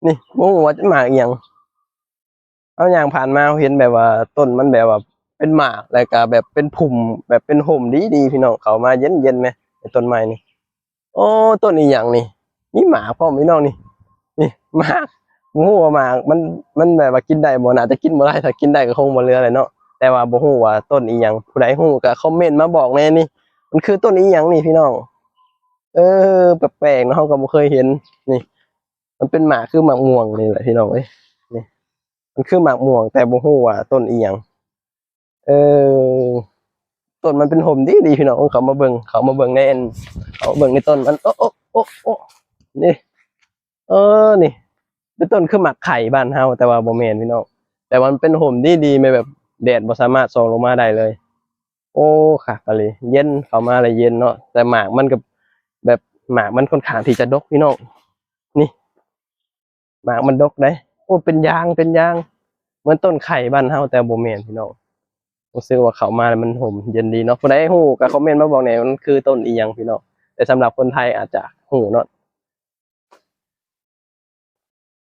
ນີ້ ບໍ່ຮູ້ວ່າໝາກອີ່ຫຍັງ. ເຮົາຍ່າງຜ່ານມາ ເຮົາເຫັນແບບວ່າຕົ້ນມັນແບບວ່າເປັນໝາກ ແລ້ວກໍແບບເປັນພຸ່ມ ແບບເປັນຮົ່ມດີໆ ພີ່ນ້ອງ. ເຂົ້າມາເຢັນໆ ແໝ່ ຕົ້ນໄມ້ນີ້. ໂອ້ ຕົ້ນອີ່ຫຍັງນີ້ ມີໝາກພ້ອມ ພີ່ນ້ອງນີ້. ນີ້ໝາກ ບໍ່ຮູ້ວ່າໝາກມັນ ມັນແບບວ່າກິນໄດ້ບໍ່? ໜ້າຈະກິນບໍ່ໄດ້. ຖ້າກິນໄດ້ກໍຄົງບໍ່ເຫຼືອແຫຼະເນາະ. ແຕ່ວ່າບໍ່ຮູ້ວ່າຕົ້ນອີ່ຫຍັງ ຜູ້ໃດຮູ້ກໍຄອມເມັນມາບອກແດ່ນີ້. ມັນຄືຕົ້ນອີ່ຫຍັງນີ້ ພີ່ນ້ອງ? ເອີ ແປກໆເນາະ ເຮົາກໍບໍ່ເຄີຍເຫັນ. ນີ້ ມັນເປັນໝາກຄືໝາກມ່ວງນີ້ແຫຼະ ພີ່ນ້ອງເອີຍ. ນີ້ ມັນຄືໝາກມ່ວງ ແຕ່ບໍ່ຮູ້ວ່າຕົ້ນອີ່ຫຍັງ. ເອີ ຕົ້ນມັນເປັນຮົ່ມດີໆ ພີ່ນ້ອງ. ເຂົ້າມາເບິ່ງ ເຂົ້າມາເບິ່ງໃນອັນ ເຂົ້າມາເບິ່ງໃນຕົ້ນມັນ. ໂອ້ ໂອ້ ໂອ້ ໂອ້ ນີ້ ເອີ ນີ້ ເປັນຕົ້ນຄືໝາກໄຂ່ບ້ານເຮົາ ແຕ່ວ່າບໍ່ແມ່ນ ພີ່ນ້ອງ. ແຕ່ວ່າມັນເປັນຮົ່ມດີໆ ແມ່ນແບບແດດບໍ່ສາມາດສ່ອງລົງມາໄດ້ເລີຍ. ໂອ້ ຄັກອີ່ຫຼີ ເຢັນ ເຂົ້າມາແລ້ວເຢັນເນາະ. ແຕ່ໝາກມັນກໍແບບ ໝາກມັນຄ່ອນຂ້າງທີ່ຈະດົກ ພີ່ນ້ອງ. ນີ້ ໝາກມັນດົກເດ້. ໂອ້ ເປັນຢາງ ເປັນຢາງ ເໝືອນຕົ້ນໄຂ່ບ້ານເຮົາ ແຕ່ບໍ່ແມ່ນ ພີ່ນ້ອງ. ຮູ້ສຶກວ່າເຂົ້າມາແລ້ວມັນຮົ່ມເຢັນດີເນາະ. ຜູ້ໃດຮູ້ກໍຄອມເມັນມາບອກແດ່ ມັນຄືຕົ້ນອີ່ຫຍັງ ພີ່ນ້ອງ. ແຕ່ສຳລັບຄົນໄທອາດຈະຮູ້ເນາະ.